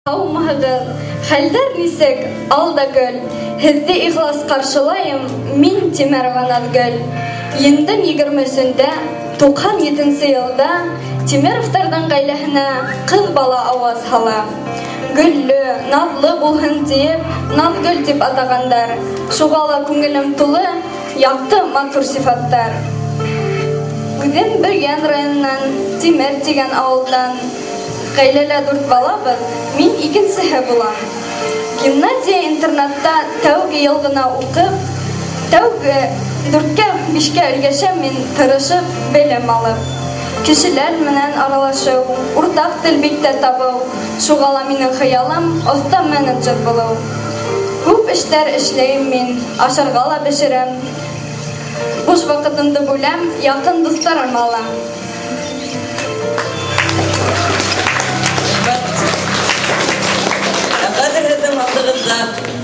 Һаумыһығыҙ, хәлдәр нисек, ал да гөл. Һеҙҙе ихлас ҡаршылайым, мин Тимерова Наҙгөл. Ендең 23-ндә, 97 йылда Тимеровтарҙың ғаиләһенә ҡыҙ бала ауаз һала. Гөллө, наҙлы булһын тиеп, Наҙгөл тип атағандар. Шуға ла күңелем тулы, яҡты матур сифаттар. Үҙем Бөрйән районынан, Тимер тигән ауылдан. Ғаиләлә 4 балабыҙ, мин икенсеһе булам. Гимназия-интернатта тәүге йыл ғына уҡып, тәүге 4-5-кә өлгәшәм мин тырышып белем алып. Кешеләр менән аралашыу, уртаҡ тел бик тә табыу, шуға ла минең хыялым оҫта менеджер булыу. Күп эштәр эшләйем мин, ашарға ла бешерәм. Буш ваҡытымды бүләм, яҡын дуҫтарым ала. Хәҙер һеҙҙең алдығыҙҙа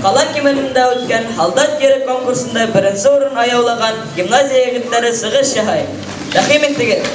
ҡала кимәлендә үткән һалдат ере конкурсында беренсе урын яулаған гимназия егеттәре сығыш яһай. Рәхим итегеҙ.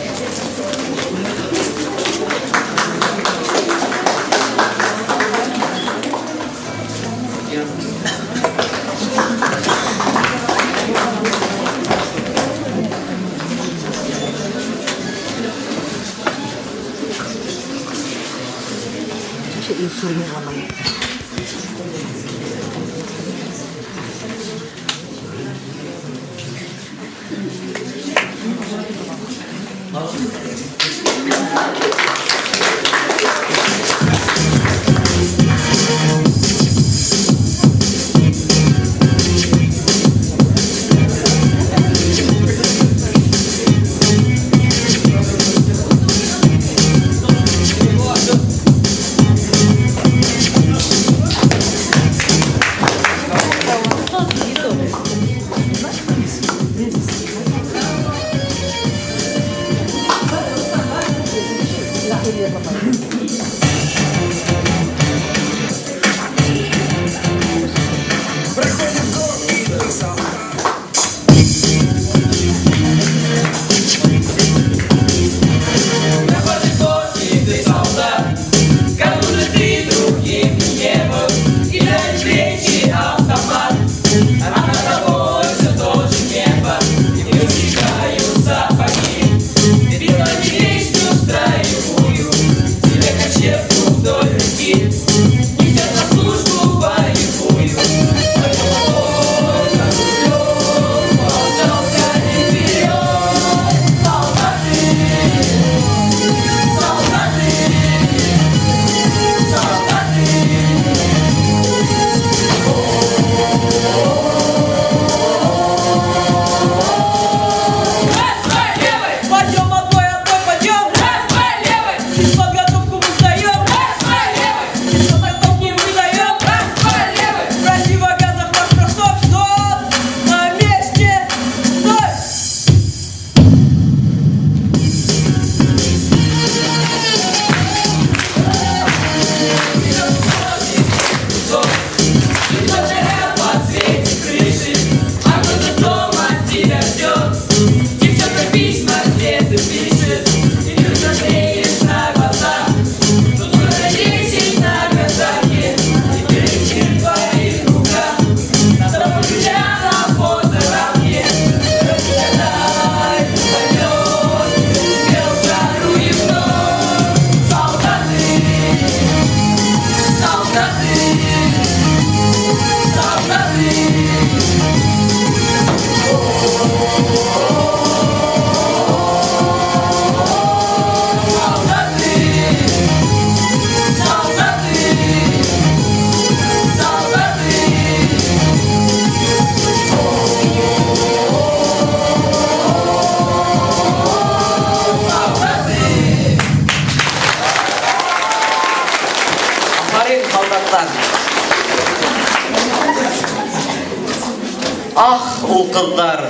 Ах, ул ҡыҙҙар!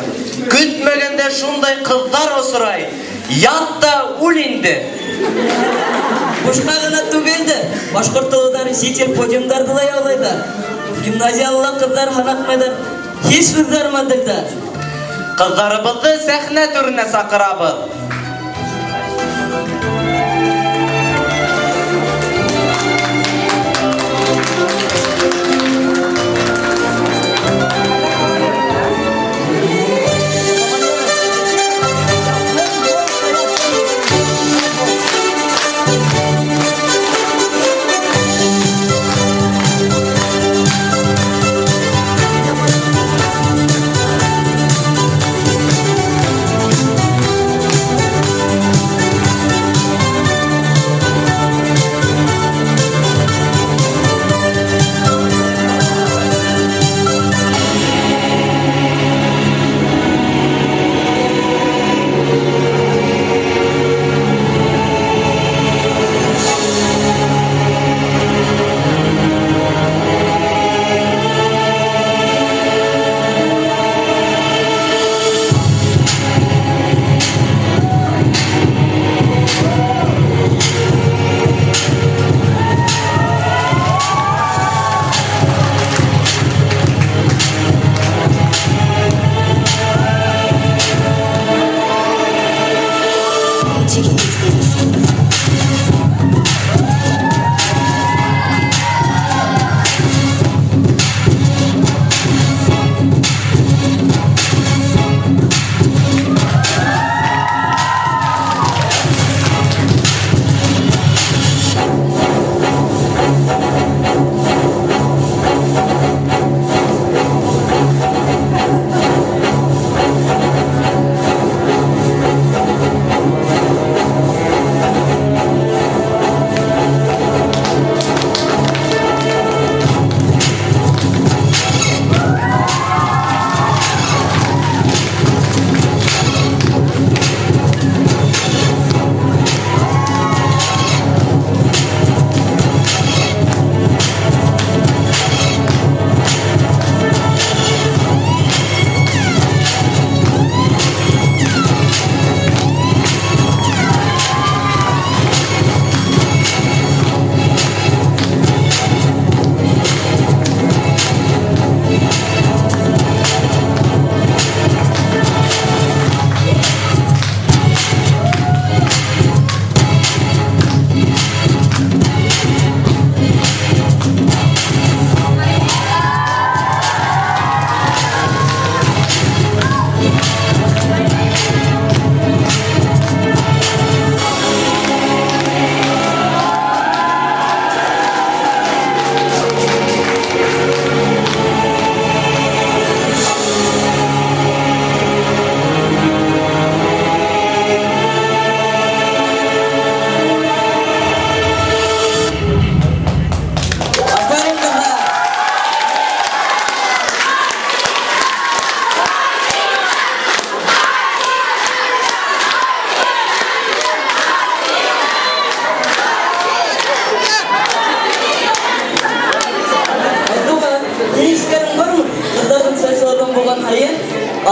Көтмәгәндә шундай ҡыҙҙар осрай. Ят та үл инде. Бушҡа ғына түгел дә, башҡорт тылыҙҙары сит ил подиумдарҙы ла яулайҙар. Гимназиялы ҡыҙҙар һанаҡмайҙар, һис үҙҙәр моделдәр. Ҡыҙҙарыбыҙҙы сәхнә түренә саҡырабыҙ.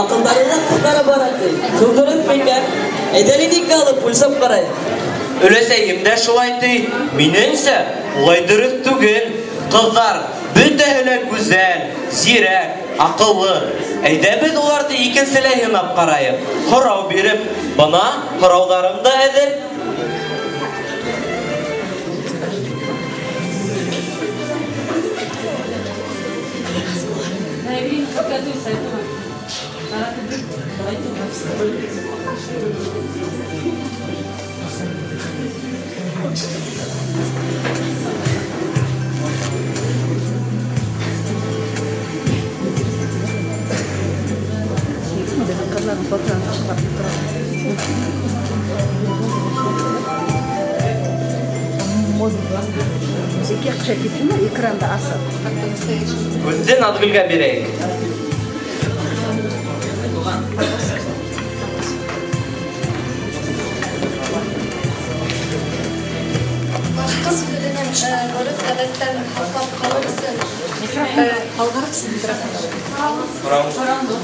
Аҡылдары ла ҡыҫҡара бара, ти. Шул дөрөҫ микән? Әйҙә линейка алып, үлсәп ҡарайыҡ. Өләсәйем дә шулай ти. Минеңсә, улай дөрөҫ түгел. Ҡыҙҙар бөтәһе лә гүзәл, зирәк, аҡыллы. Әйҙә беҙ уларҙы икенселәй һынап ҡарайыҡ. Һорау биреп, бына һорауҙарым да әҙер. Һүҙҙе Наҙгөлгә бирәйек. Башҡорт теленең ғөрөф-ғәҙәттәрен һаҡлап ҡалыр өсөн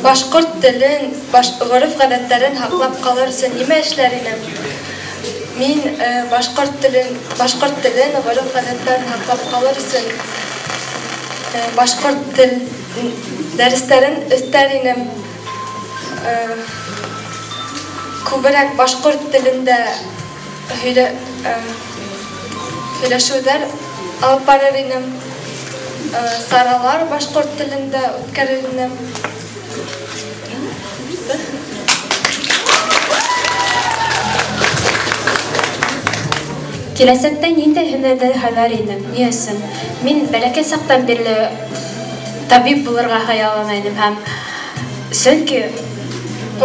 башҡорт телен, ғөрөф-ғәҙәттәрен һаҡлап ҡалыр өсөн нимә эшләр инем? Мин башҡорт телен, ғөрөф-ғәҙәттәрен һаҡлап ҡалыр өсөн башҡорт тел дәрестәрен өҫтәр инем. Күберәк башҡорт телендә һөйләшеүҙәр алып барыр инем. Саралар башҡорт телендә үткәрер инем. Киләсәктә ниндәй һөнәрҙе һайлар инем? Ни өсөн? Мин бәләкәй саҡтан бирле табип булырға хыяллана инем һәм сөнки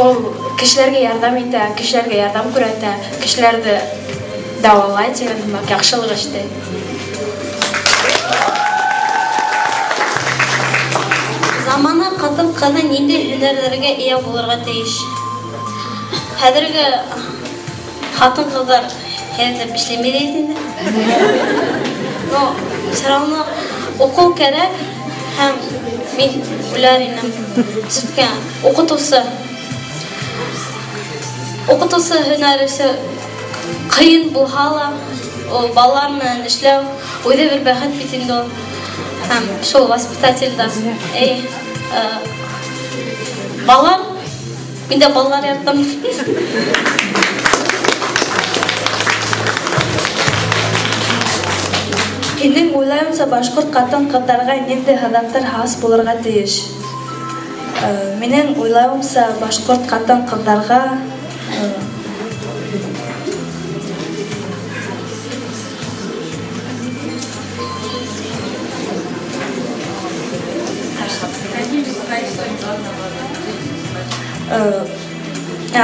ул кешеләргә ярҙам итә, кешеләргә ярҙам күрһәтә, кешеләрҙе дауалай тигән һымаҡ яҡшылыҡ эшләй. Замана ҡатын-ҡыҙы ниндәй һөнәрҙәргә эйә булырға тейеш? Хәҙерге ҡатын-ҡыҙҙар һәйәтләп эшләмәй ҙә инде. Но все равно уҡыу кәрәк һәм мин уйлар инем. Сөнки уҡытыусы һөнәре ҡыйын булһа ла, ул балалар менән эшләү үҙе бер бәхет бит инде ул. Һәм шул воспитатель да. Балалар, мин дә балалар яратам. Һинең уйлайымса, башҡорт ҡатын-ҡыҙҙарға ниндәй һыҙаттар хас булырға тейеш? Минең уйлайымса, башҡорт ҡатын-ҡыҙҙарға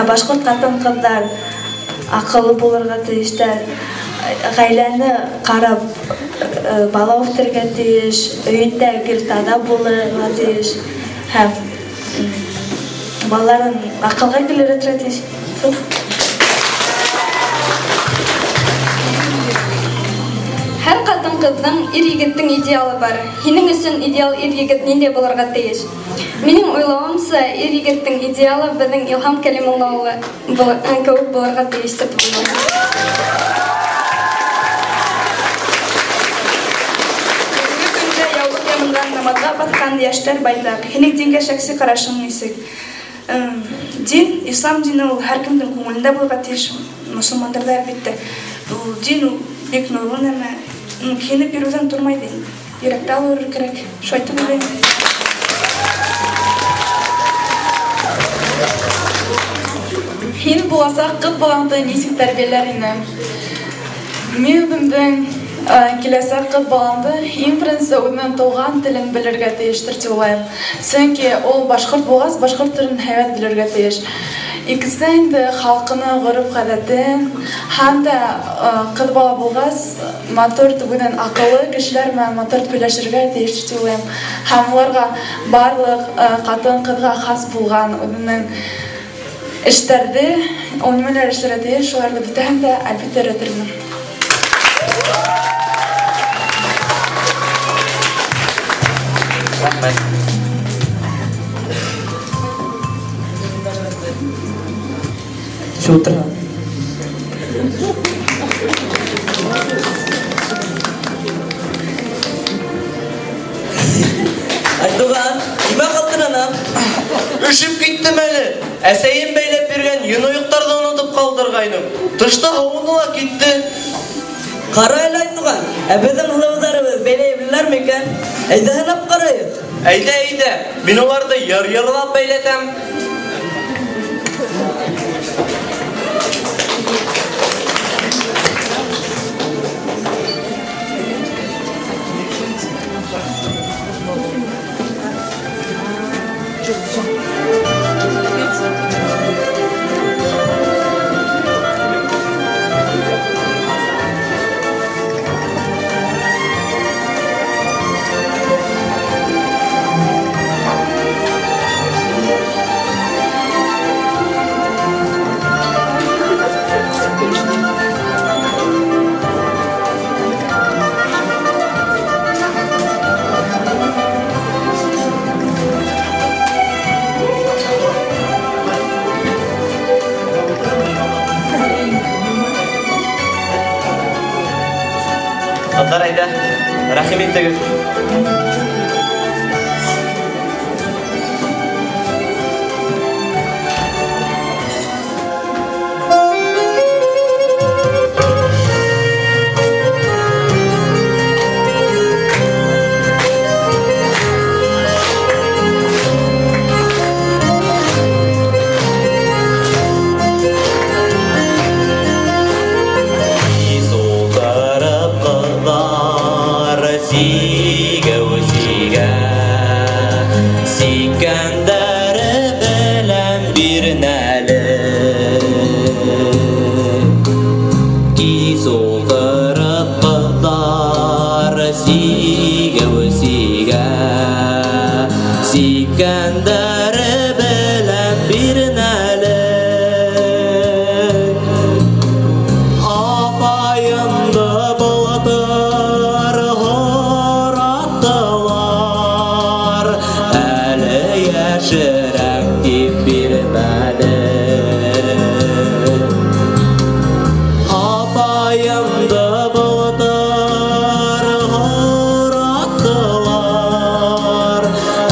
башҡорт ҡатын-ҡыҙҙар аҡыллы булырға тейештәр, ғаиләне ҡарап бала үҫтерергә тейеш, өйөндә гел таҙа булырға тейеш һәм балаларын аҡылға гел өйрәтергә тейеш. Һәр ҡатын-ҡыҙҙың ир-егеттең идеалы бар. Һинең өсөн идеал ир-егет ниндәй булырға тейеш? Минең уйлауымса, ир-егеттең идеалы беҙҙең Илһам Кәлимулла улы кеүек булырға тейеш тип уйлайым. Бөгөнгө көндә яулыҡ янындан намаҙға баҫҡан йәштәр байтаҡ. Һинең дингә шәхси ҡарашың нисек? Дин, ислам дине ул һәр кемдең күңелендә булырға тейеш, мосолмандарҙа әлбиттә. Ул дин ул бик нурлы нәмә. Кейенеп йөрөүҙән тормай инде. Йөрәктә алырға кәрәк. Шулай тип уйлайым. Һин буласаҡ ҡыҙ балаңды нисек тәрбиәләр инең? Мин үҙемдең киләсәк ҡыҙ баламды иң беренсе үҙенең тыуған телен белергә тейештер тип уйлайым. Сөнки ул башҡорт булғас, башҡорт телен һәйбәт белергә тейеш. Икенсенән инде халҡының ғөрөф-ғәҙәтен һәм дә ҡыҙ бала булғас, матур үҙенең аҡыллы кешеләр менән матур һөйләшергә тейеш тип уйлайым. Һәм уларға барлыҡ ҡатын-ҡыҙға хас булған үҙенең эштәрҙе, ул нимәләр эшләргә тейеш, шуларҙы бөтәһен дә әлбиттә өйрәтермен. Рәхмәт. Кеше ултырһа. Айтуған, нимә ҡалтыраның? Өшөп киттем әле. Әсәйем бәйләп биргән йөн ойоҡтарҙы онотоп ҡалдырғайным. Тышта һыуыны ла китте. Ҡара әле, Айтуған, ә беҙҙең һылыуҙарыбыҙ бәйләй беләләрме икән? Әйҙә һынап ҡарайыҡ. Әйҙә, әйҙә, мин уларҙы йыр-йырлап бәйләтәм. Ҡыҙҙар, әйҙә, рәхим итегеҙ.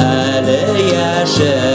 Әле йәшерәк.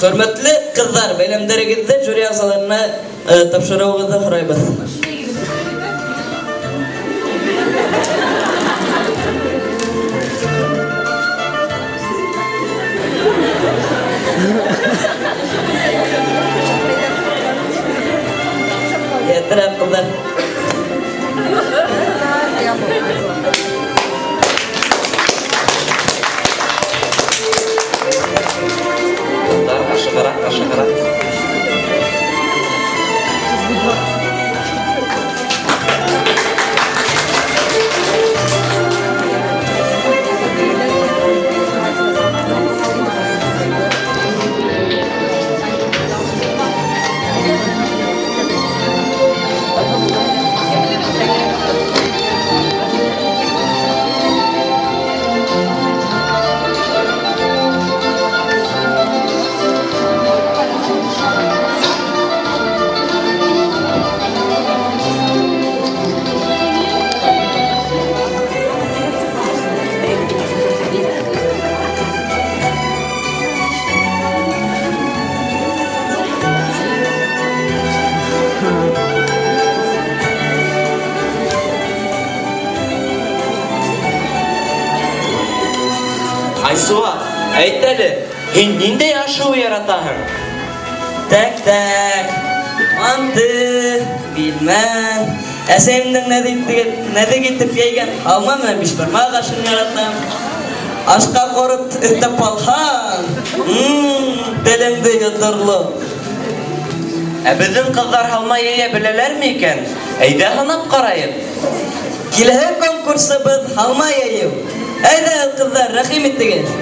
Хөрмәтле ҡыҙҙар, бәйләмдәрегеҙҙе жюри ағзаларына тапшырыуығыҙҙы һорайбыҙ. Ятыраҡ, ҡыҙҙар. Ашығыраҡ, ашығыраҡ. Айсуа, әйт әле, һин ниндәй ашыу яратаһың? Тәк, тәк, манты, билмән, әсәйемдең нәҙек итеп йәйгән алма менән бишбармаҡ ашын яратам. Ашҡа ҡорот өҫтәп алһаң, телеңде йоторлоҡ. Ә беҙҙең ҡыҙҙар һалма йәйә беләләрме икән? Әйҙә һынап ҡарайыҡ. Киләһе конкурсыбыҙ һалма йәйеү. Әйҙә, ҡыҙҙар, рәхим итегеҙ.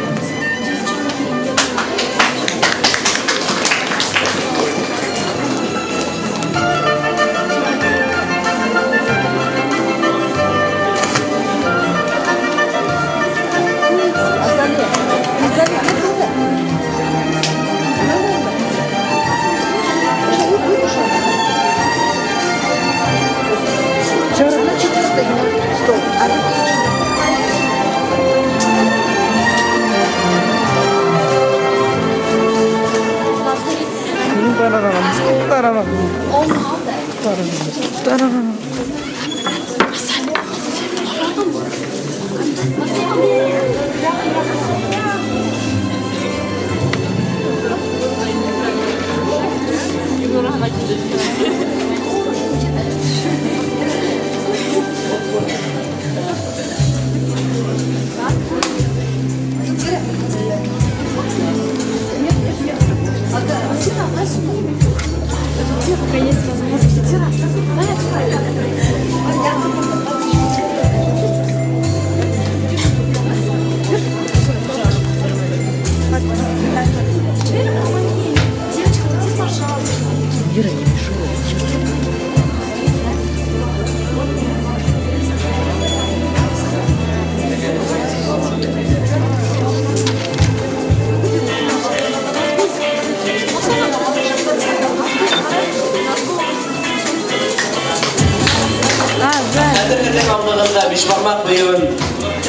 Бишбармаҡ бейеүен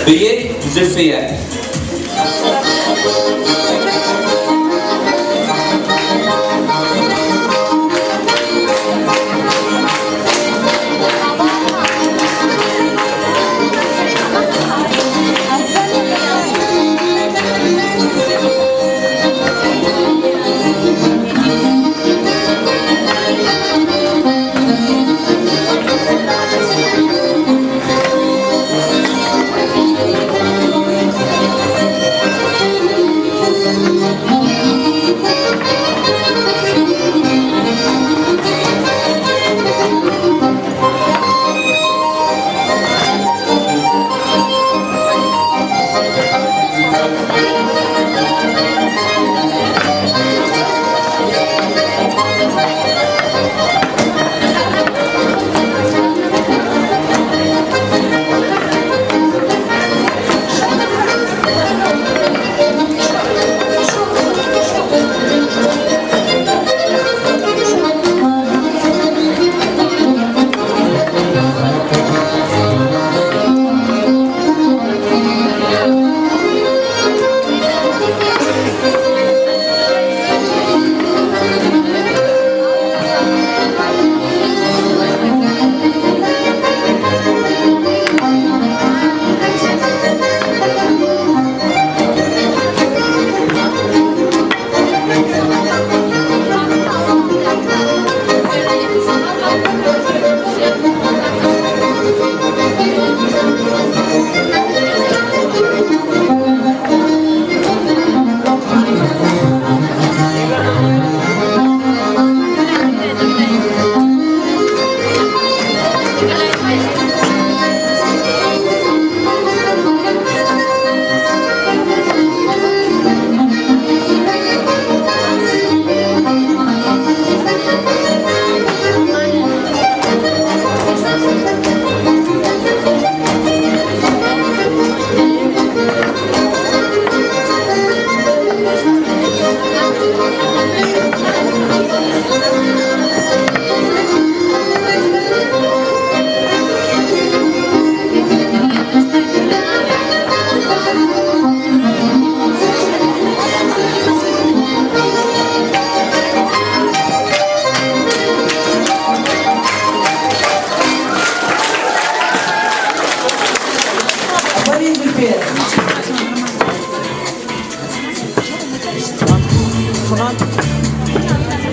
бейей Зөлфиә. Thank you.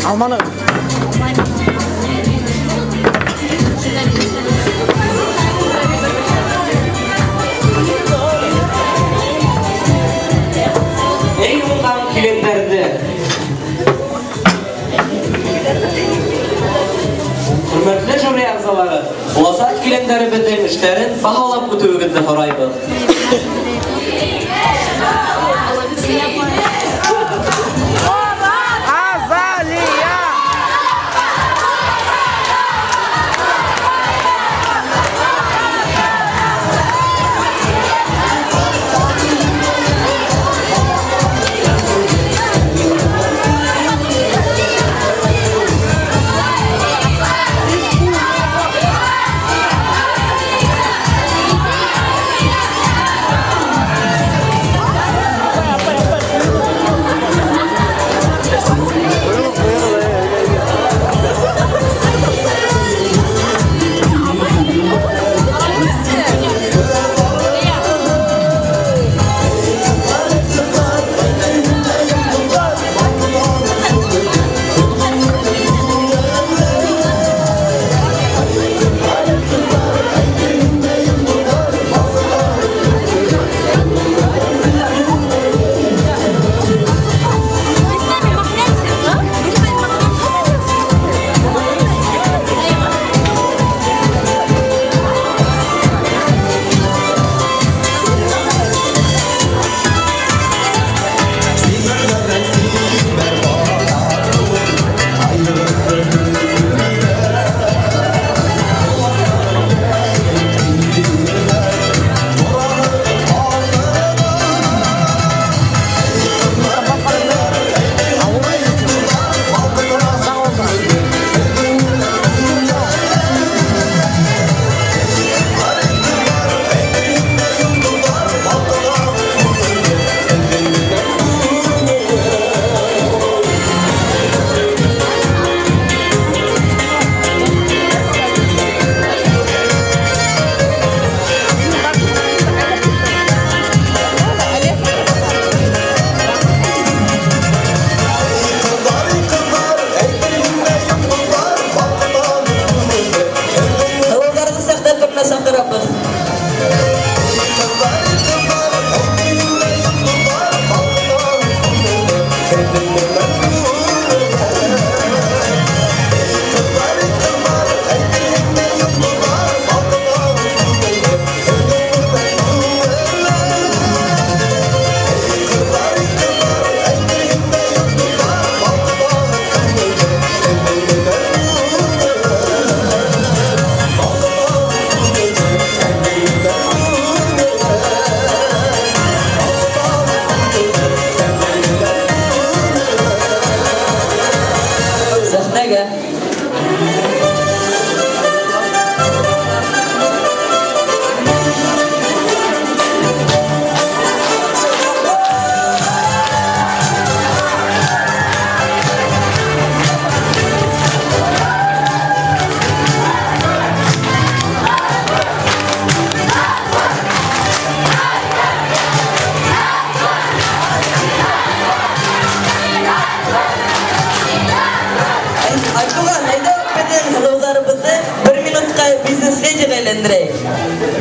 Алманы. Эй уңған килендәрҙе! Хөрмәтле жюри ағзалары, буласаҡ килендәребеҙҙең эштәрен баһалап үтеүегеҙҙе һорайбыҙ.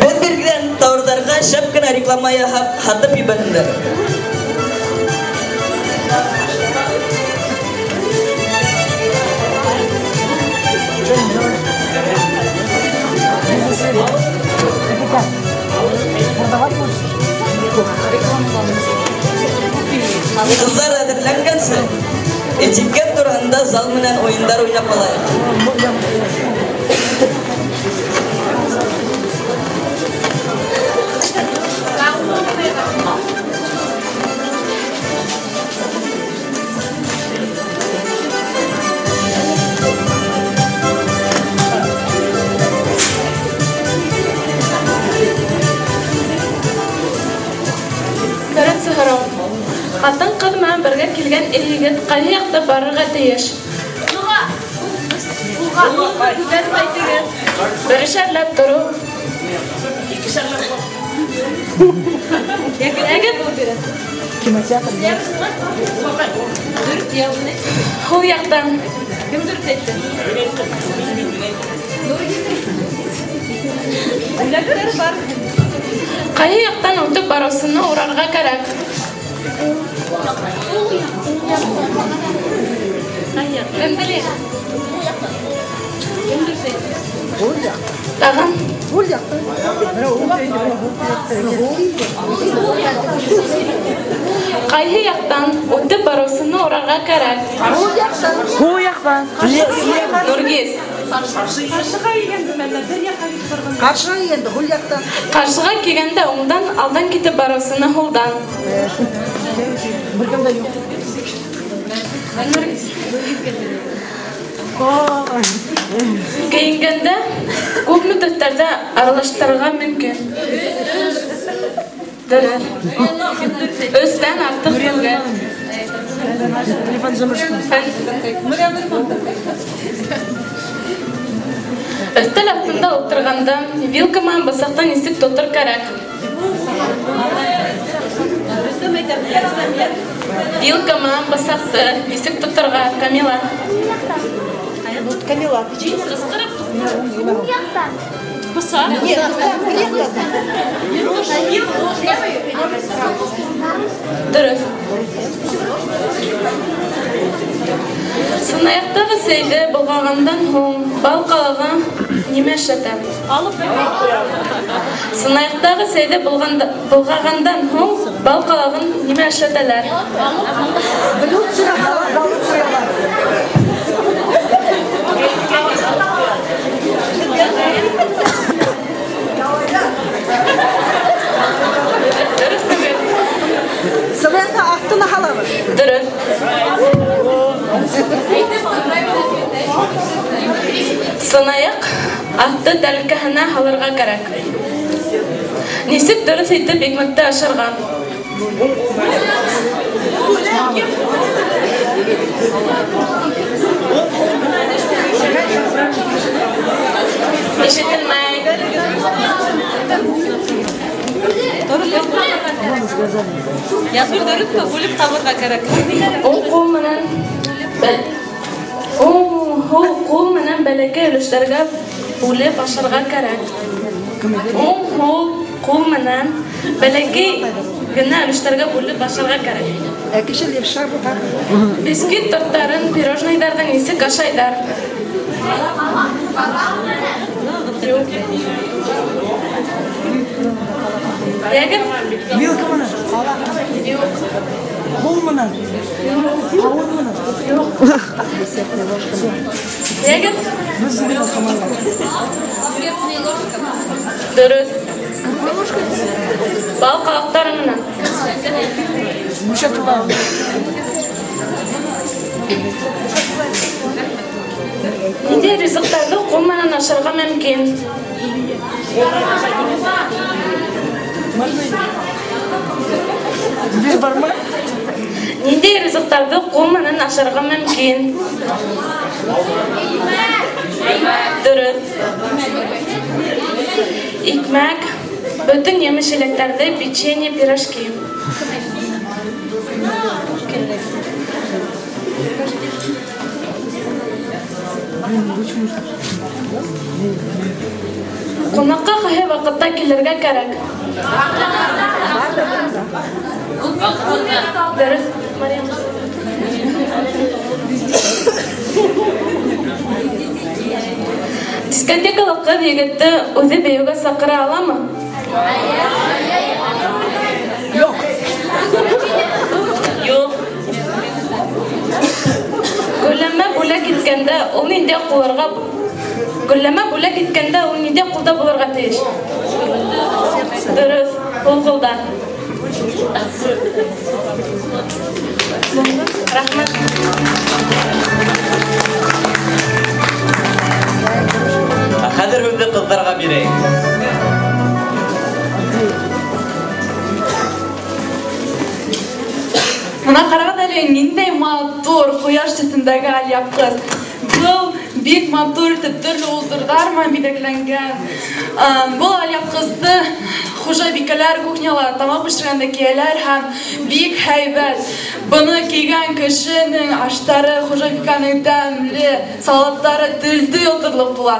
Беҙ биргән тауарҙарға шәп кенә реклама яһап һатып ебәрһендәр. Ҡыҙҙар әҙерләнгәнсе, этикет тураһында зал менән уйындар уйнап алайыҡ. Беренсе һорау. Ҡатын-ҡыҙ менән бергә килгән ир-егет ҡайһы яҡта барырға тейеш? Берешәрләп тороу. Һул яҡтан. Ҡайһы яҡтан үтеп барыусыны урарға кәрәк? Кем белә? Тағын? Ҡайһы яҡтан үтеп барыусыны урарға кәрәк? Һул яҡтан. Нургиз. Ҡаршыға килгәндә һул яҡтан. Ҡаршыға килгәндә уңдан, алдан китеп барыусыны һулдан. Кейенгәндә күпме төҫтәрҙе аралаштырырға мөмкин? Дөрөҫ. Өстән артыҡ түгел. Өҫтәл аҫтында ултырғанда вилка менән бысаҡты нисек тотор кәрәк? Вилка менән бысаҡты нисек тоторға, Камила? Камила. Бысаҡ? Дөрөҫ. Сынаяҡтағы сәйҙе болғағандан һуң бал ҡалағы нимә эшләтә? Сынаяҡтағы сәйҙе болғағандан һуң бал ҡалағын нимә эшләтәләр? Дөрөҫ түгел. Сынаяҡты аҫтына һалабыҙ. Дөрөҫ. Сынаяҡ аҫты тәрилкәһенә һалырға кәрәк. Нисек дөрөҫ итеп икмәкте ашарға? Ишетелмәй. Язгөл дөрөҫмө? Бүлеп ҡабырға кәрәк. Уң ҡул менән һул ҡул менән бәләкәй өлөштәргә бүлеп ашарға кәрәк. Уң һул ҡул менән бәләкәй генә өлөштәргә бүлеп ашарға кәрәк. Ә кеше левша булһа? Бисквит торттарын, пирожныйҙарҙы нисек ашайҙар? Юҡ. Йәгеҙ? Вилка менән. Юҡ. Ҡул менән. Ауыҙ менән. Юҡ. Йәгеҙ? Дөрөҫ. Бал ҡалаҡтары менән. Ниндәй ризыҡтарҙы ҡул менән ашарға мөмкин? Ниндәй ризыҡтарҙы ҡул менән ашарға мөмкин? Дөрөҫ. Икмәк, бөтөн емеш-еләктәрҙе, печенье, пирожки. Ҡунаҡҡа ҡайһы ваҡытта килергә кәрәк? Дөрөҫ, Мариям. Дискотекала ҡыҙ егетте үҙе бейеүгә саҡыра аламы? Юҡ. Юҡ. Гөлләмә бүләк иткәндә ул ниндәй ҡулларға Гөлләмә бүләк иткәндә ул ниндәй ҡулда булырға тейеш? Дөрөҫ, һул ҡулда. Рәхмәт. Ә хәҙер һүҙҙе ҡыҙҙарға бирәйек. Бына ҡарағыҙ әле, ниндәй матур ҡояш төҫөндәге алъяпҡыс. Был бик матур итеп төрлө уҙҙырҙар менән биҙәкләнгән. Был алъяпҡысты хужабикәләр кухняла тамаҡ бешергәндә кейәләр һәм бик һәйбәт. Быны кейгән кешенең аштары, хужабикәнең тәмле салаттары телде йоторлоҡ була.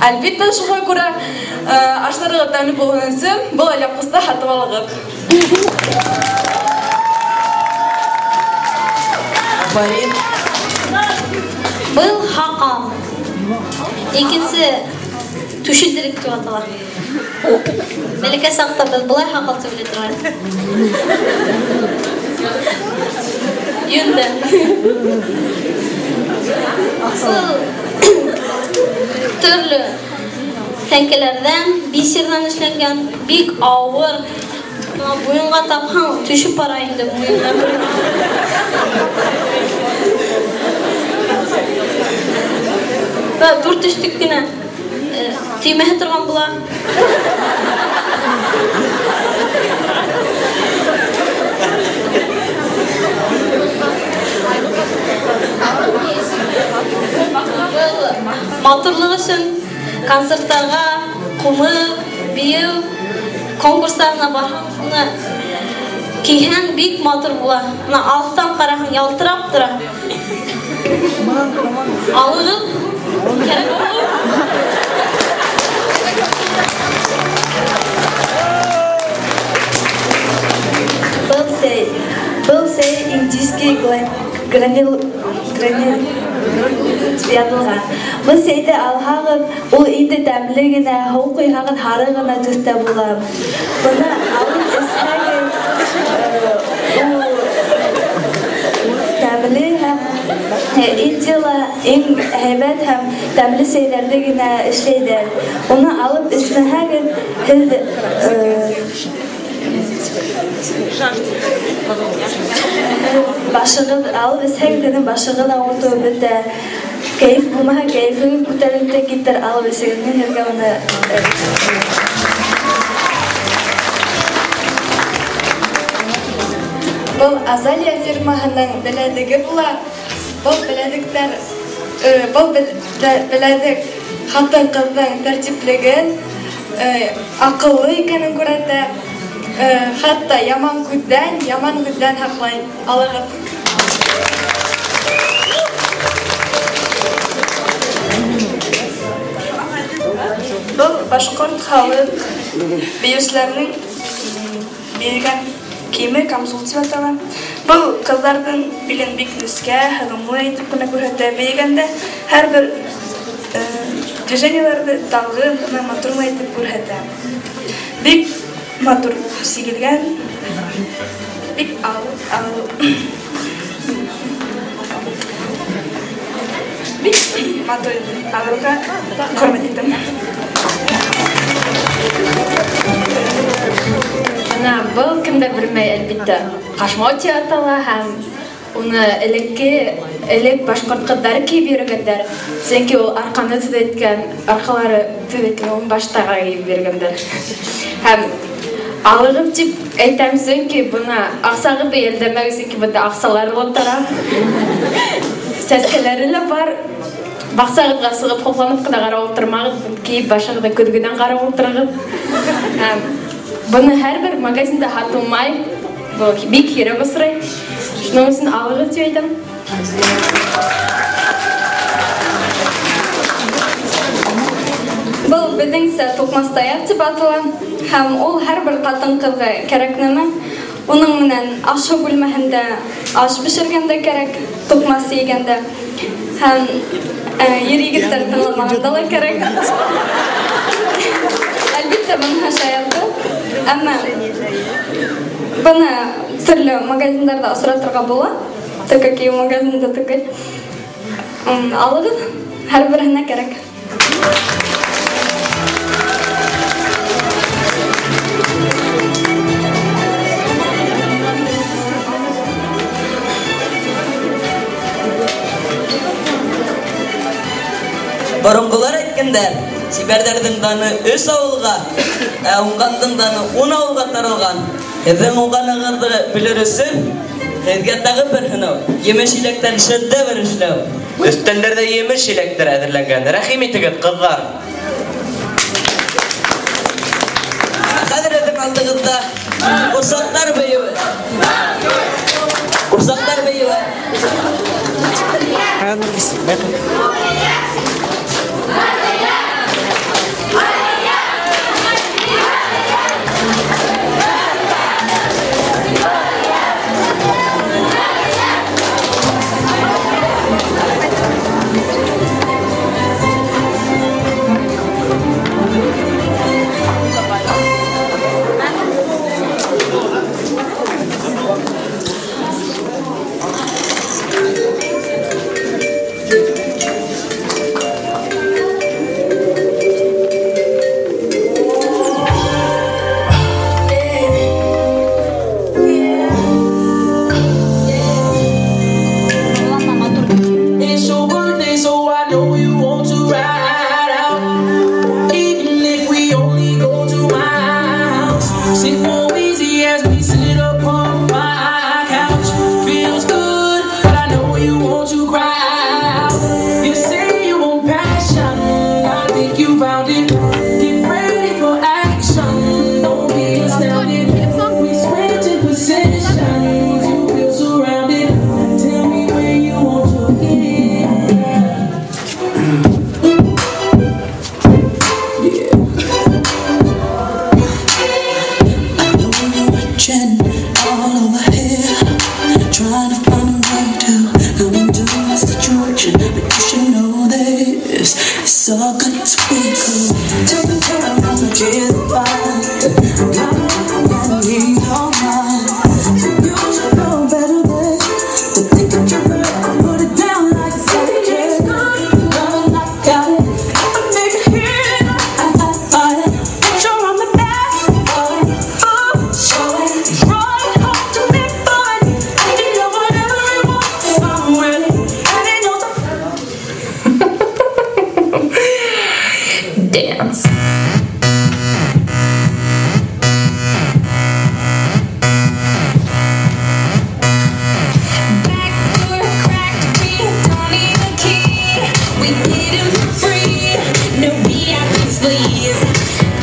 Әлбиттә, шуға күрә аштарығыҙ тәмле булһын өсөн был алъяпҡысты һатып алығыҙ. Афарин. Был һаҡал. Икенсе түшелдерек тип атала. Бәләкәй саҡта беҙ былай һаҡал тип белә торған. Йөндә. Был төрлө тәңкәләрҙән, бисерҙән эшләнгән, бик ауыр. Буйынға тапһаң, төшөп бара инде буйынға. Дүрт төштөк кенә төймәһе торған була. Был матурлыҡ өсөн концерттарға, ҡумып, бейеү конкурстарына барһаң, шуны кейһәң бик матур була. Бына алыҫтан ҡараһаң, ялтырап тора. Алығыҙ, кәрәк булыр. Был сәй индийский гранил тип яҙылған. Был сәйҙе алһағыҙ, ул инде тәмле генә, һыу ҡойһағыҙ һары ғына төҫтә була. Быны алып эсһәгеҙ, ул тәмле һәм Индияла иң һәйбәт һәм тәмле сәйҙәрҙе генә эшләйҙәр. Уны алып эсмәһәгеҙ, һеҙ башығыҙ алып эсһәгеҙ, һеҙҙең башығыҙ ауыртыуы бөтә. Кәйеф булмаһа, кәйефегеҙ күтәрелеп тә китер, алып эсегеҙ. Мин һеҙгә уны Был Азалия фирмаһының беләҙеге була. Был беләҙектәр, был беләҙек ҡатын-ҡыҙҙың тәртиплеген, аҡыллы икәнен күрһәтә. Хатта яман күҙҙән һаҡлай. Алығыҙ. Был башҡорт халыҡ бейеүселәренең бейегән кейеме камзул тип атала. Был ҡыҙҙарҙың билен бик нескә, һығымлы итеп кенә күрһәтә. Бейегәндә һәр бер движениеларҙы талғын ғына, матур ғына итеп күрһәтә. Бик матур сигелгән, бик бик матур алырға хөрмәт итәм. Бына был кемдер белмәй, әлбиттә, ҡашмау тип атала һәм уны элек башҡорт ҡыҙҙары кейеп йөрөгәндәр. Сөнки ул арҡаны төҙәткән, арҡалары төҙәткән, уны баштарға кейеп йөрөгәндәр. Һәм алығыҙ тип әйтәм, сөнки бына аҡсағыҙҙы йәлдәмәгеҙ, сөнки бында аҡсалары ла тора. Сәскәләре лә бар. Баҡсағыҙға сығып һоҡланып ҡына ҡарап ултырмағыҙ, кейеп башығыҙҙы көҙгөнән ҡарап ултырығыҙ. Һәм быны һәр бер магазинда һатылмай, был бик һирәк осрай. Шуның өсөн алығыҙ тип әйтәм. Был беҙҙеңсә туҡмас таяҡ тип атала, һәм ул һәр бер ҡатын-ҡыҙға кәрәк нәмә. Уның менән аш-һыу бүлмәһендә аш бешергәндә кәрәк, туҡмас йыйгәндә. Һәм Ир-егеттәр тыңламағанда ла кәрәк. Әлбиттә, быныһы шаяртыу. Әммә быны төрлө магазиндарҙа осратырға була. Только кейем магазинда түгел. Алығыҙ, һәр береһенә кәрәк. Боронғолар әйткәндәр, сибәрҙәрҙең даны 3 ауылға, ә уңғандың даны 10 ауылға таралған. Һеҙҙең уңғанығыҙҙы белер өсөн һеҙгә тағы бер һынау, емеш-еләктән шедевр эшләү. Өҫтәлдәрҙә емеш-еләктәр әҙерләнгән. Рәхим итегеҙ, ҡыҙҙар. Хәҙер һеҙҙең алдығыҙҙа ҡурсаҡтар бейеүе. Ҡурсаҡтар бейеүе. Dance. Backdoor cracked, we don't need a key. We get 'em for free. No VIP sleaze.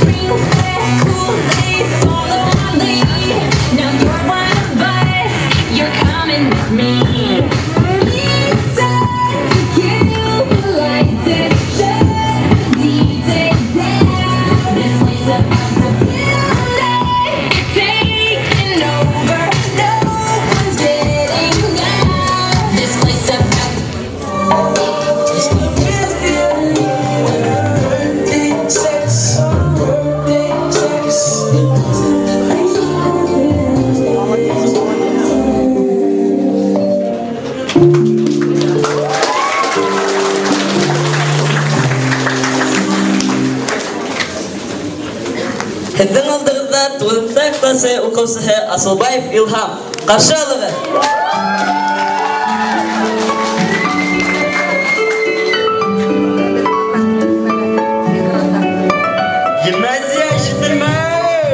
Bring that Kool-Aid, follow my lead. Now you're one of us. You're coming with me. Һеҙҙең алдығыҙҙа 9 классы уҡыусыһы Асылбаев Илһам. Ҡаршы алығыҙ. Гимназия ишетелмәй!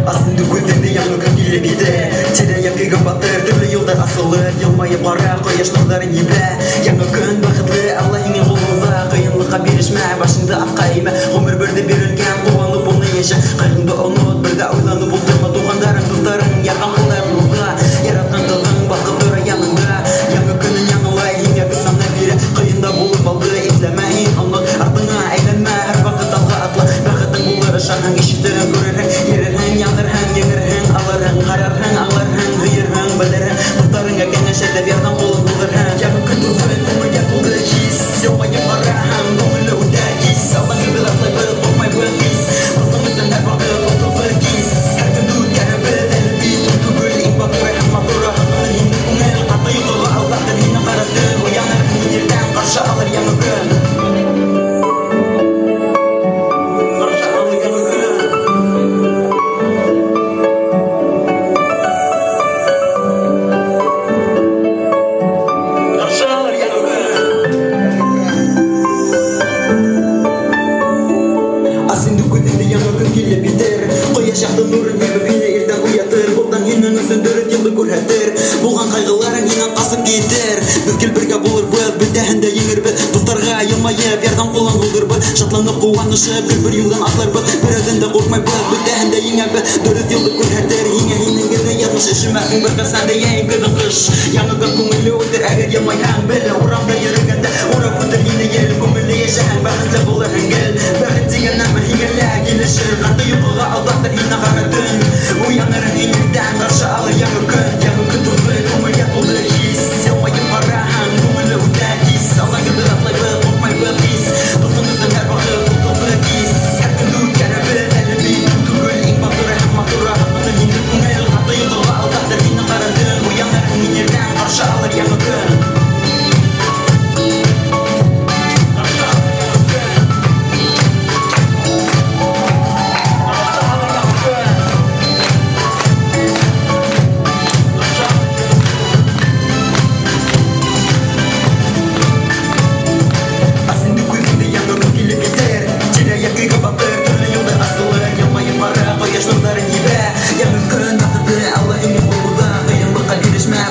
Астынды күҙеңде яңы көн килеп етә. Тирә-яҡ батыр, төрлө юлдар асылыр, йылмайып ҡара, ҡояш нурҙарын ебә. Яңы көн бәхетле, Алла һинең ҡулыңда. Ҡыйынлыҡҡа бирешмә, башыңды аҫҡа эймә. Ғүмер берҙе бирелгән, ҡыуанып уны йәшә. Ҡайғыңды онот, бер ҙә уйланып ултырма. Туғандарың, дуҫтарың, ярҙам ҡулдарың булһа, яратҡан ҡыҙың балҡып тора яныңда. Яңы көнөң яңылай, һиңә көс бирә. Ҡыйын да булып алды, иҫләмә һин онот. Артыңа әйләнмә, һәр ваҡыт алға атла. Бәхетең булыр, ышанһаң, ишетерһең, күрерһең, ерерһең, янырһың, еңерһең, алырһың, ҡарарһың. Шатланып, ҡыуанышып, гел бер юлдан атларбыҙ. Берәүҙән дә ҡурҡмайбыҙ, бөтәһен дә еңәбеҙ. Дөрөҫ юлды күрһәтер һиңә һинең генә яҙмыш. Өшөмәҫһең бер ҡасан да йәйен, көҙөн, ҡыш. Яңы көн күңелле үтер, әгәр йылмайһаң. Бел, урамда йөрөгәндә урап үтер һине ел. Күңелле йәшәһәң, бәхетле булырһың гел. Бәхет тигән нәмә һиңә лә килешер. Ҡаты йоҡоға алдаҡтыр һине ҡара төн. Уянырһың һин иртән, ҡаршы алыр яңы көн. Яңы көн тыуҙы, күңелгә тулды хис. Йылмайып ҡараһаң, күңелле үтә тиз. Алға йылдыр атлайбыҙ, ҡурҡмайбыҙ һис. Дуҫың өсөн һәр ваҡыт утылды кис. Һәр көндө үткәрәбеҙ, әле бит көн түгел. Иң матуры һәм матуры һағыныр һине күңел. Ҡаты йоҡоға алдаҡтыр һине ҡара төн. Уянырһың һин иртән, ҡаршы алыр яңы көн.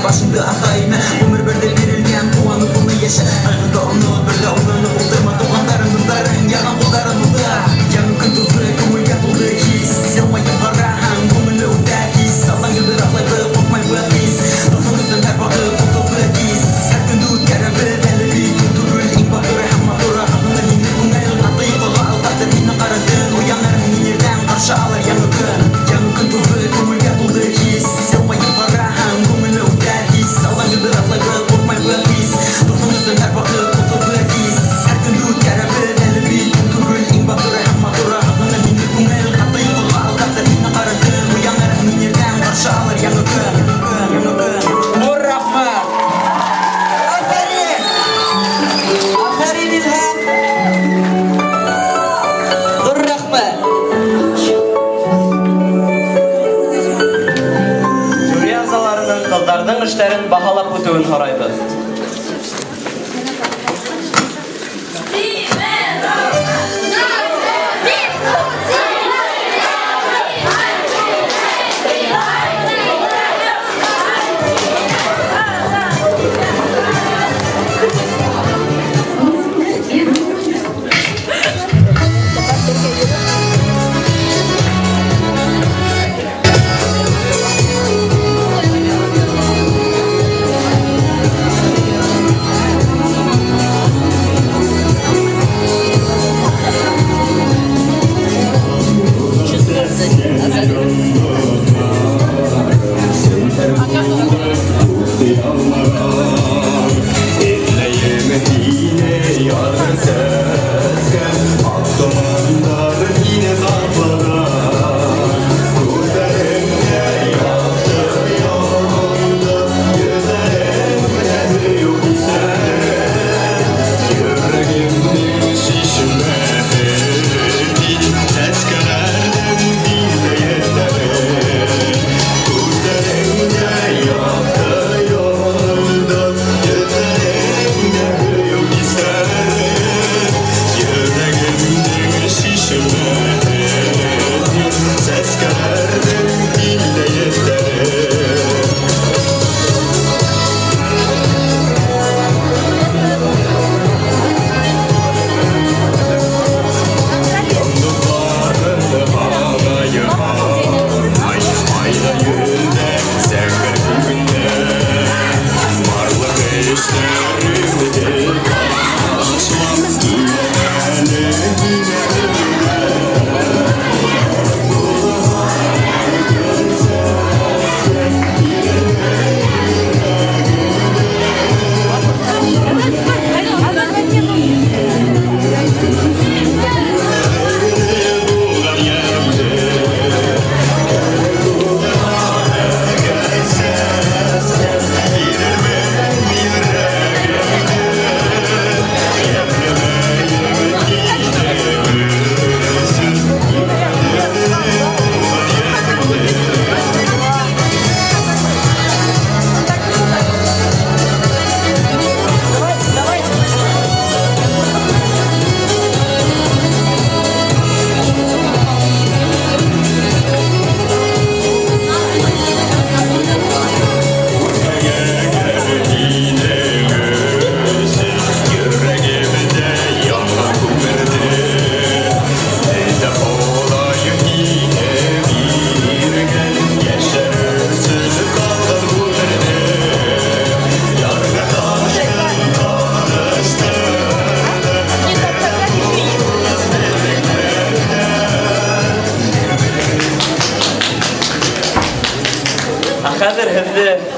Башыңды аҫҡа эймә, ғүмер берҙе бирелгән, ҡыуанып уны йәшә. Ҡайғыңды онот, бер ҙә уйланып ултырма, туғандарың, дуҫтарың яған ҡулдарын һуҙа. Яңы көн тыуҙы, күңелгә тулды хис. Йылмайып ҡараһаң, күңелле үтә тиз. Алдан йылдыр атлайбыҙ, ҡурҡмайбыҙ һис. Дуҫың өсөн һәр ваҡыт утылды кис. Һәр көндө үткәрәбеҙ, әле бит көн түгел. Иң батыры һәм матуры һағыныр һине күңел. Ҡаты йоҡоға алдаҡтыр һине ҡара төн. Уянырһың һин иртән, ҡаршы алыр яңы көн. Яңы көн тыуҙы, күңелгә тулды хис. Йылмайып ҡараһаң, күңелле үтә тиз. Алдан йылдыр атлайбыҙ, ҡурҡмайбыҙ һис. Дуҫың өсөн һәр ваҡыт утылды кис. Һәр көндө үткәрәбеҙ, әле бит көн түгел. Иң батыры һәм матуры һағыныр һине күңел. Ҡаты йоҡоға алдаҡтыр һине ҡара төн. Уянырһың һин иртән, ҡаршы алыр яңы көн. Яңы көн. Ҙур рәхмәт! Афәрин! Афәрин, Илһам! Ҙур рәхмәт! Жюри ағзаларының ҡыҙҙарҙың эштәрен баһалап үтеүен һорайбыҙ.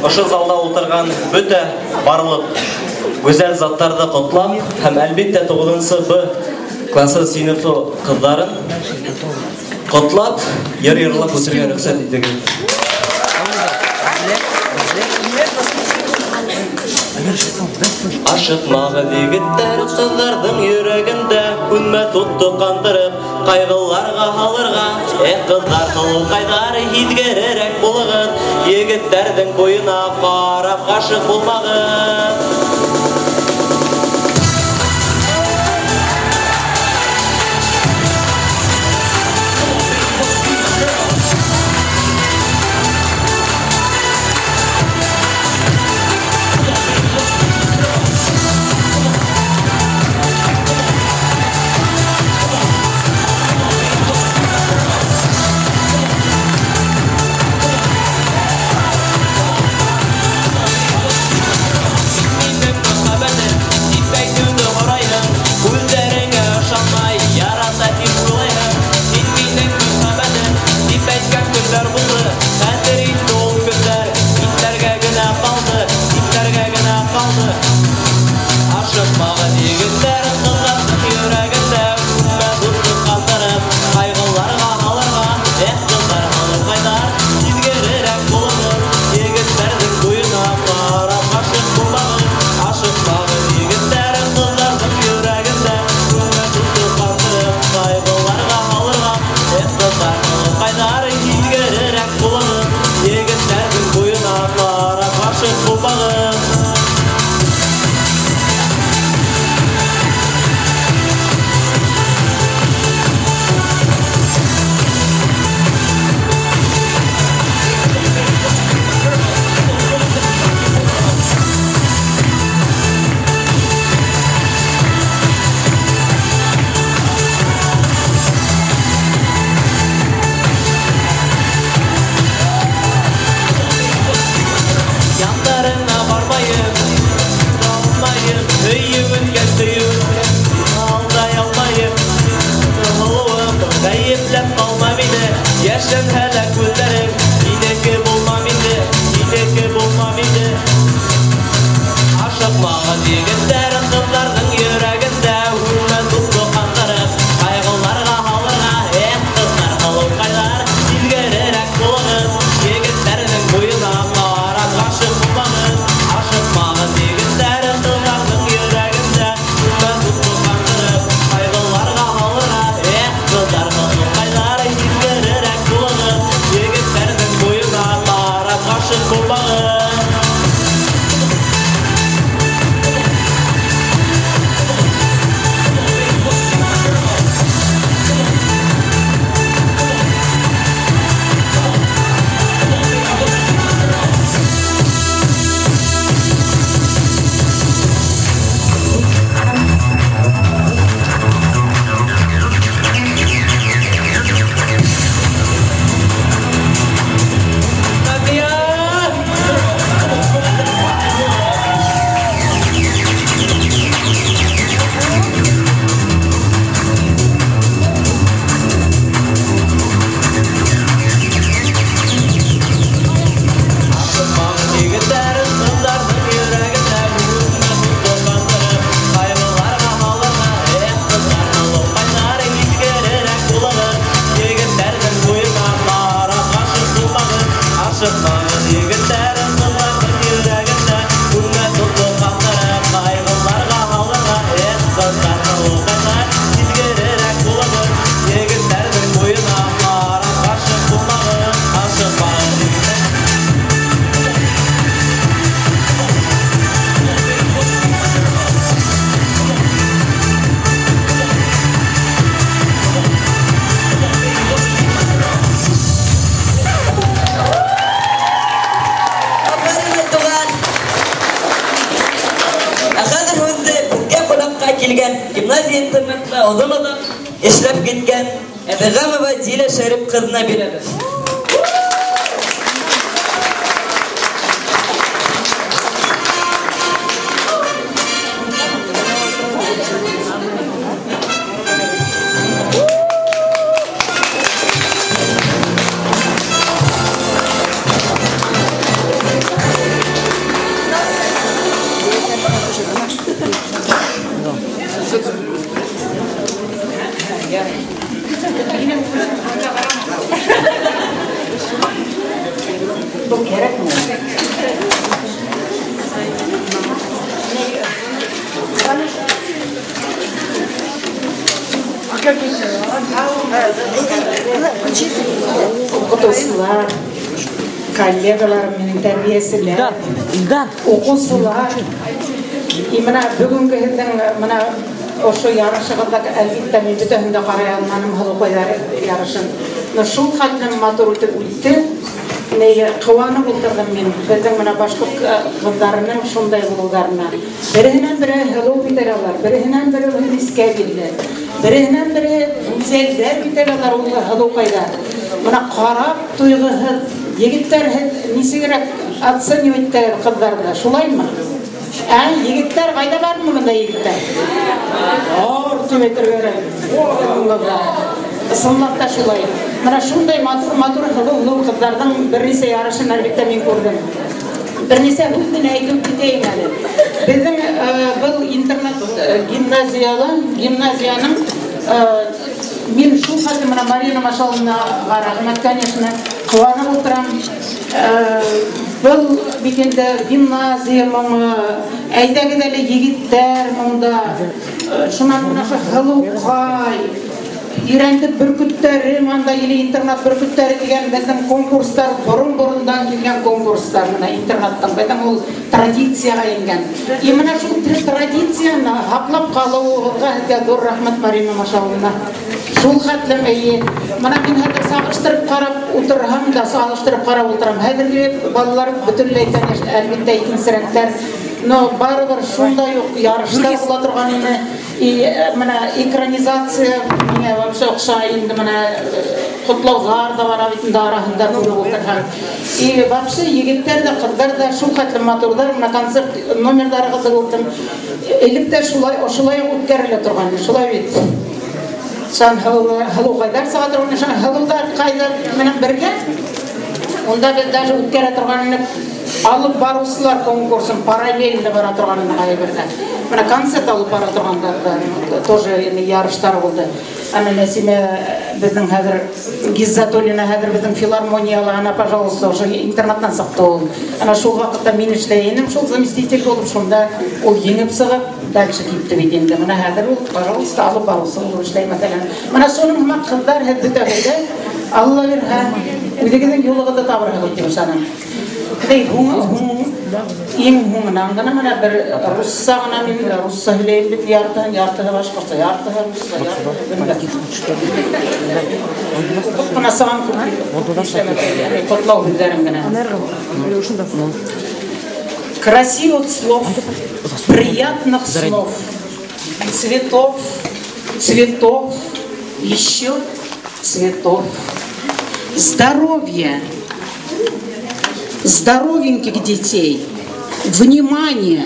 Ошо залда ултырған бөтә барлыҡ гүзәл заттарҙы ҡотлап һәм әлбиттә 9 Б классы сыйныфы ҡыҙҙарын ҡотлап, йыр йырлап үтергә рөхсәт итегеҙ. Ашыҡмағыҙ егеттәр, ҡыҙҙарҙың йөрәгендә һүнмәҫ утты ҡандырып, ҡайғыларға һалырға. Эх, ҡыҙҙар, һылыуҡайҙар, һиҙгерерәк булығыҙ, егеттәрҙең буйына ҡарап ғашиҡ булмағыҙ. Гимназия-интернатта оҙон-оҙаҡ эшләп киткән Әҙғәмова Диля Шәрип ҡыҙына бирәбеҙ. Уҡытыусылар, коллегаларым минең тәрбиәселәр, уҡыусылар. И мына бөгөнгө һеҙҙең мына ошо ярышығыҙҙа, әлбиттә, мин бөтәһен дә ҡарай алманым һылыуҡайҙар ярышын. Но шул хәтлем матур үтеп үтте. Ҡыуанып ултырҙым мин беҙҙең мына башҡорт ҡыҙҙарының шундай булыуҙарына. Береһенән береһе һылыу бит әле алар, береһенән береһе нескә билде, береһенән береһе гүзәлдәр бит әле алар ул һылыуҡайҙар. Мына ҡарап туйғыһыҙ егеттәр, һеҙ нисегерәк оценивать итәгеҙ ҡыҙҙарҙы, шулаймы? Ә, егеттәр ҡайҙа бармы бында егеттәр? Бар тип әйтергә кәрәк. Ысынлап та шулай. Мына шундай матур-матур һылыу-һылыу ҡыҙҙарҙың бер нисә ярышын әлбиттә мин күрҙем. Бер нисә һүҙ генә әйтеп китәйем әле. Беҙҙең был интернат гимназияның мин шул хәтле мына Марина Машаловнаға рәхмәт, конечно, ҡыуанып ултырам. Был бит инде гимназия моңо, әйҙәгеҙ әле егеттәр монда, шунан мына ошо һылыуҡай, өйрәнтеп бөркөттәре монда или интернат бөркөттәре тигән беҙҙең конкурстар борон-борондан килгән конкурстар мына интернаттан, беҙҙең ул традицияға ингән. И мына шул традицияны һаҡлап ҡалыуығыҙға һеҙгә ҙур рәхмәт, Марина Машаловна. Шул хәтлем эйе. Мына мин хәҙер сағыштырып ҡарап ултырһам да, сағыштырып ҡарап ултырам. Хәҙерге балалар бөтөнләй, конечно, әлбиттә икенсерәктәр. Но барыбер шундай уҡ ярыштар була торған ине. И мына экранизация миңә вообще оҡшай инде, мына ҡотлауҙар ҙа бара бит инде араһында күреп ултырһаң. И вообще егеттәр ҙә, ҡыҙҙар ҙа шул хәтлем матурҙар. Мына концерт номерҙарығыҙҙы күрҙем. Элек тә шулай, ошолай уҡ үткәрелә торған, шулай бит. Шан һылыуҡайҙар сыға торған, шан һылыуҙар ҡайҙар менән бергә. Унда беҙ даже үткәрә торған инек алып барыусылар конкурсын параллельно бара торған инек әйберҙә. Мына концерт алып бара торғандар да тоже инде ярыштар булды. Ана Нәсимә беҙҙең хәҙер Гиззатуллина хәҙер беҙҙең филармонияла, ана, пожалуйста, ошо интернаттан сыҡты ул. Ана шул ваҡытта мин эшләй инем, шул заместитель булып, шунда ул еңеп сығып, дальше китте бит инде. Мына хәҙер ул, пожалуйста, алып барыусы булып эшләй, мәҫәлән. Мына шуның һымаҡ ҡыҙҙар һеҙ бөтәгеҙ дә, Алла бирһә, үҙегеҙҙең юлығыҙҙы табырһығыҙ тип ышанам. Тей, иң һуңынан ғына мына бер русса ғына мин русса һөйләйем бит, яртыһын, яртыһы башҡортса, яртыһы русса, яртыһы белмәм. Уҡып ҡына сығам күп ҡотлау һүҙҙәрен генә. Красивых слов, приятных слов, цветов, цветов, еще цветов. Здоровья, здоровеньких детей, внимание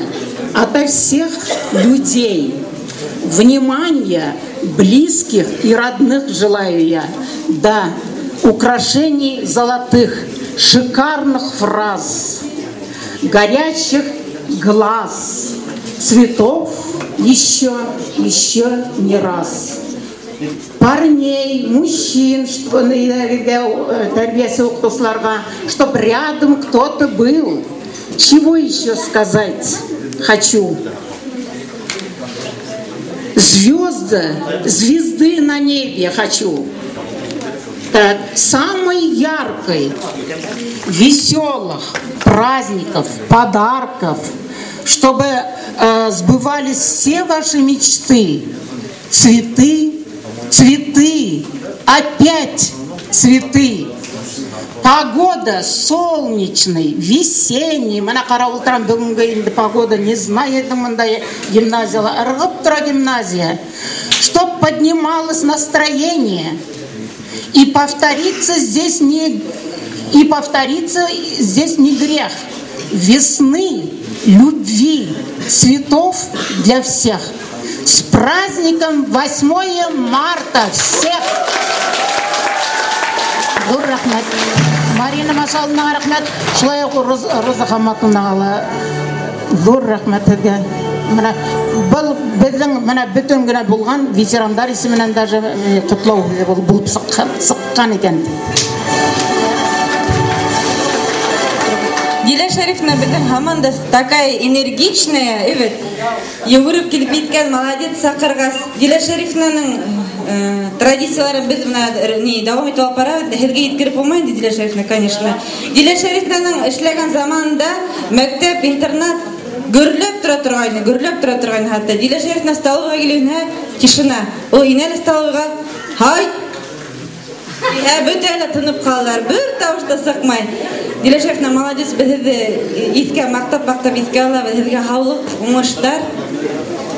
ото всех людей, внимание близких и родных желаю я, да, украшений золотых, шикарных фраз, горячих глаз, цветов еще, еще не раз. Парней, мужчин, чтоб рядом кто-то был. Чего еще сказать хочу? Звезды, звезды на небе хочу. Так, самой яркой, веселых праздников, подарков, чтобы сбывались все ваши мечты. Цветы, цветы, опять цветы. Погода солнечный, весенний. Мына ҡарап ултырам, бөгөнгө инде погода, не знаю, мындай гимназияла, ырғып тора гимназия. Чтоб поднималось настроение. И повториться здесь не, и повториться здесь не грех. Весны, любви, цветов для всех. С праздником 8 марта всех! Ҙур рәхмәт. Марина Машаловнаға рәхмәт. Шулай уҡ Роза Хаматовнаға ла ҙур рәхмәт һеҙгә. Мына был беҙҙең мына бөтөн генә булған ветерандар исеменән даже ҡотлау һүҙе булып сыҡҡан икән. Дилә Шәрифовна беҙҙең һаман да такая энергичная, evet. Йүгереп килеп еткән, молодец, саҡырғас. Дилә Шәрифовнаның традицияларын беҙ бына ни дауам итеп алып барабыҙ. Һеҙгә еткереп булмай инде, Дилә Шәрифовна, конечно. Дилә Шәрифовнаның эшләгән заманында мәктәп, интернат гөрләп тора торғайны, гөрләп тора торғайны хатта. Дилә Шәрифовна столовыйға килгәндә тишина. Ул инә лә столовыйға, һай! Ә бөтә лә тынып ҡалалар, бер тауыш та сыҡмай. Дилә Шәрифовна, молодец, беҙ һеҙҙе иҫкә маҡтап-маҡтап иҫкә алабыҙ. Һеҙгә һаулыҡ, уңыштар.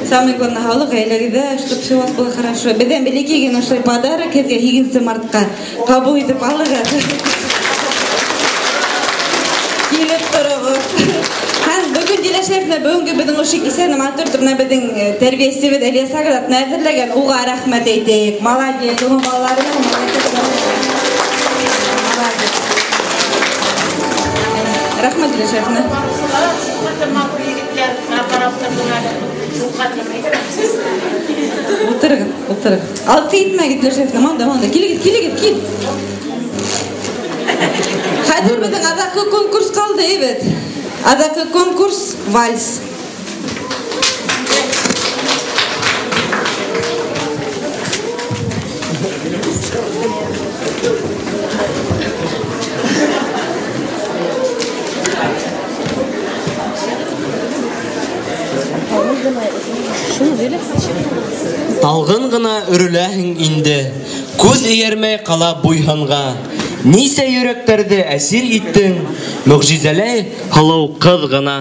Самое главное, һаулыҡ, ғаиләгеҙҙә, чтоб все у вас было хорошо. Беҙҙән бәләкәй генә ошолай подарок һеҙгә 8 мартҡа ҡабул итеп алығыҙ. Килеп тороғоҙ. Һәм бөгөн Дилә Шәрифовна, бөгөнгө беҙҙең ошо кисәне матур итеп бына беҙҙең тәрбиәсебеҙ Әлиә Сағиратовна әҙерләгән, уға рәхмәт әйтәйек. Молодец, уның балаларына молодец. Рәхмәт, Дилә Шәрифовна. Ултырығыҙ, ултырығыҙ. Алып китмәгеҙ, Дилә Шәрифовна, монда, монда. Килегеҙ, килегеҙ, кил. Хәҙер беҙҙең аҙаҡҡы конкурс ҡалды, evet. Аҙаҡҡы конкурс вальс. Талғын ғына өрөләһең инде, күҙ эйәрмәй ҡала буйһынға. Нисә йөрәктәрҙе әсир иттең, мөғжизәләй һылыу ҡыҙ ғына.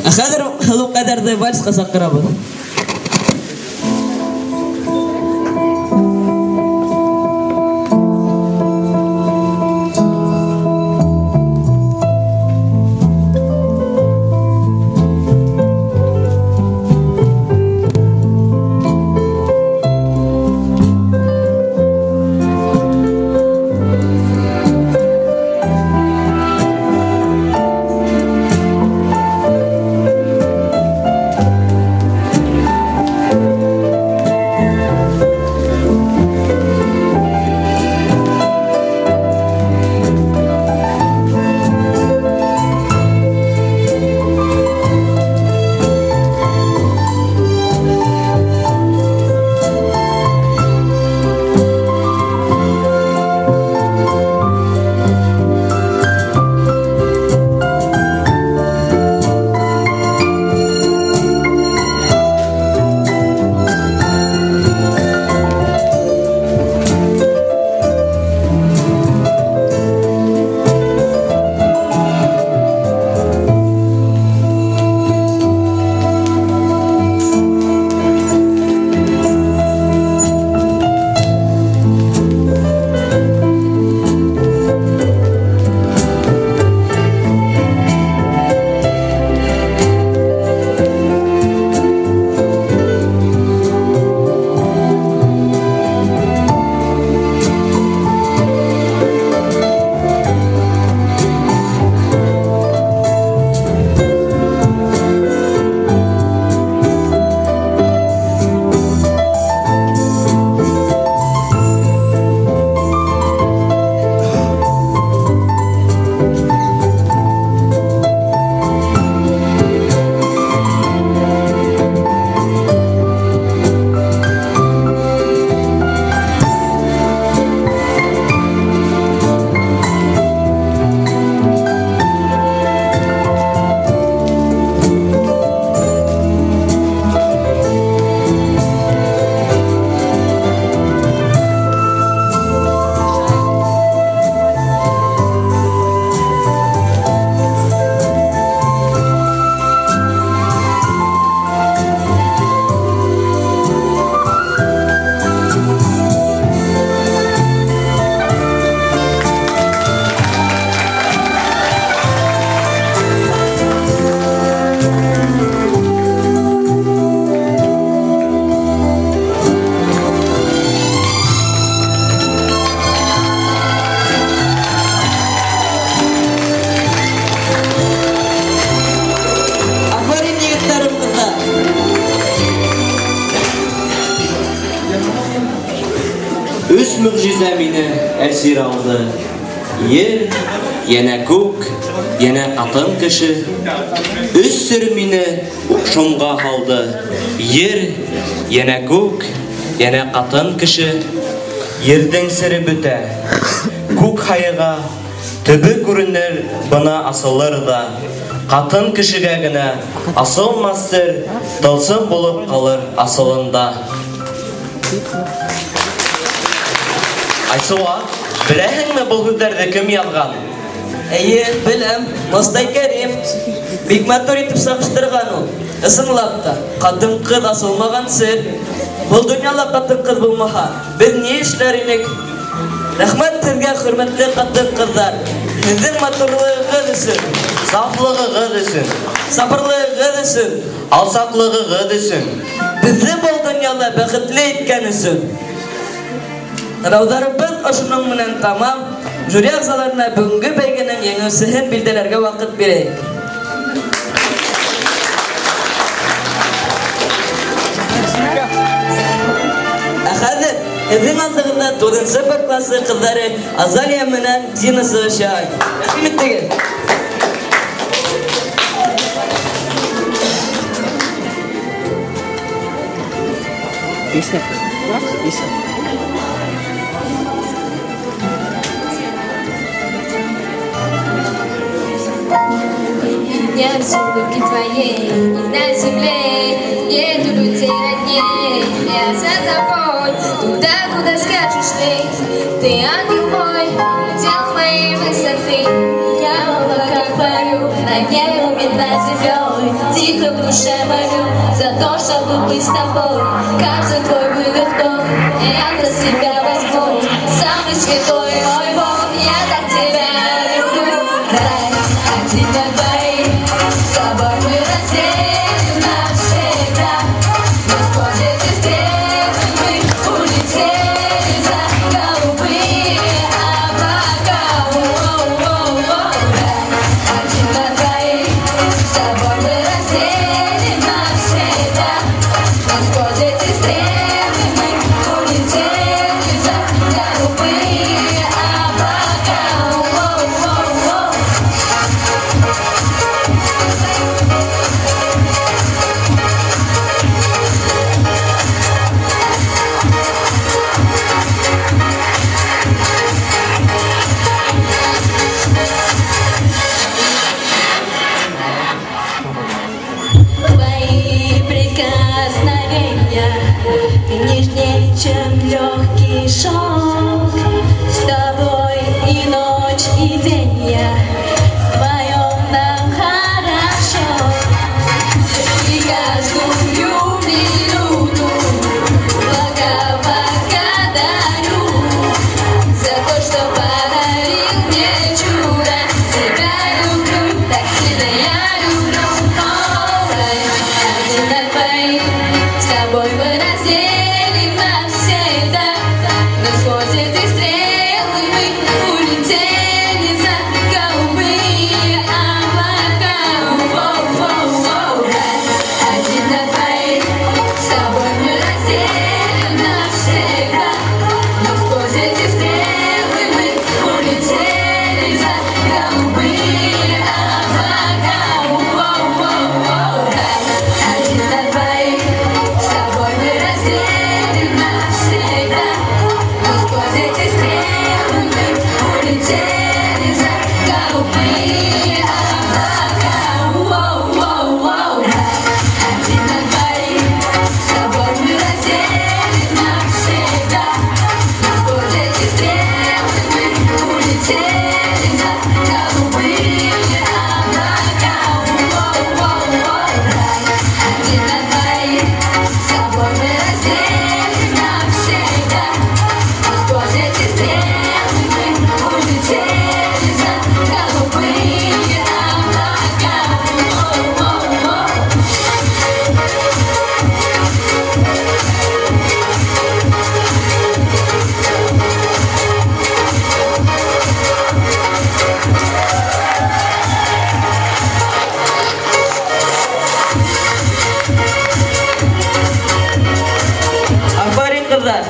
Ә хәҙер һылыу ҡәҙәрҙе вальсҡа саҡырабыҙ. Өс мөғжизә мине әсир алды. Ер, йәнә күк, йәнә ҡатын кеше. Өс сер мине шомға һалды. Ер, йәнә күк, йәнә ҡатын кеше. Ерҙең сере бөтә, күк һайыға, төбө күренер, бына асылыр ҙа. Ҡатын кешегә генә асылмаҫ сер, тылсым булып ҡалыр асылында. Айсыуа, беләһеңме был һүҙҙәрҙе кем яҙған? Эйе, беләм, Мостай Кәрим. Бик матур итеп сағыштырған ул. Ысынлап та, ҡатын-ҡыҙ асылмаған сер. Был донъяла ҡатын-ҡыҙ булмаһа, беҙ ни эшләр инек? Рәхмәт һеҙгә, хөрмәтле ҡатын-ҡыҙҙар. Һеҙҙең матурлығығыҙ өсөн, сафлығығыҙ өсөн, сабырлығығыҙ өсөн, алсаҡлығығыҙ өсөн, беҙҙе был донъяла бәхетле иткән өсөн. Һорауҙарыбыҙ ошоноң менән тамам. Жюри ағзаларына бөгөнгө бәйгенең еңеүсеһен билдәләргә ваҡыт бирәйек. Ә хәҙер һеҙҙең алдығыҙҙа 9-нсы Б классы ҡыҙҙары Азалия менән Дина сығыш яһай. Рәхим итегеҙ. Песня. Песня. Меня в улыбке твоей, и на земле нету людей родней. Я за тобой туда, куда скажешь ты. Ты ангел мой, удел моей высоты. Я в облаках парю, на небе над землей. Тихо в душе молю за то, чтобы быть с тобой. Каждый твой выдох, я за себя возьму. Самый святой мой Бог, я так тебя люблю. Рай, один на двоих, с тобой мы разделим навсегда. Но сквозь эти стрелы мы улетели за голубые облака. Рай, один на двоих, с тобой мы разделим навсегда. Но сквозь эти стрелы мы улетели за голубые облака. Твои прикосновения нежнее, чем легкий шелк. С тобой и ночь, и день я вдвоем, нам хорошо. И каждую минуту благодарю за то, что подарил мне чудо. Тебя люблю, так сильно я люблю. Рай, один на двоих, с тобой мы разделим навсегда. Но сквозь эти стрелы мы улетели за голубые облака. Рай, один на двоих, с тобой мы разделим навсегда. Но сквозь эти стрелы мы улетели за голубые облака. Рай, один на двоих, с тобой мы разделим навсегда. Но сквозь эти стрелы мы улетели за голубые облака. Рай, один на двоих, с тобой мы разделим навсегда. Но сквозь эти стрелы мы улетели за голубые облака. Рай, один на двоих, с тобой мы разделим навсегда. Но сквозь эти стрелы мы улетели за голубые облака. Афарин, ҡыҙҙар!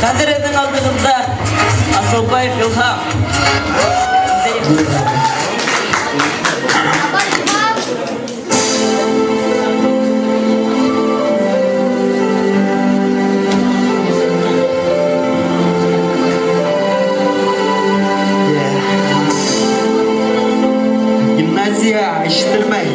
Хәҙер һеҙҙең Юлбаев Илһам. Гимназия ишетелмәй.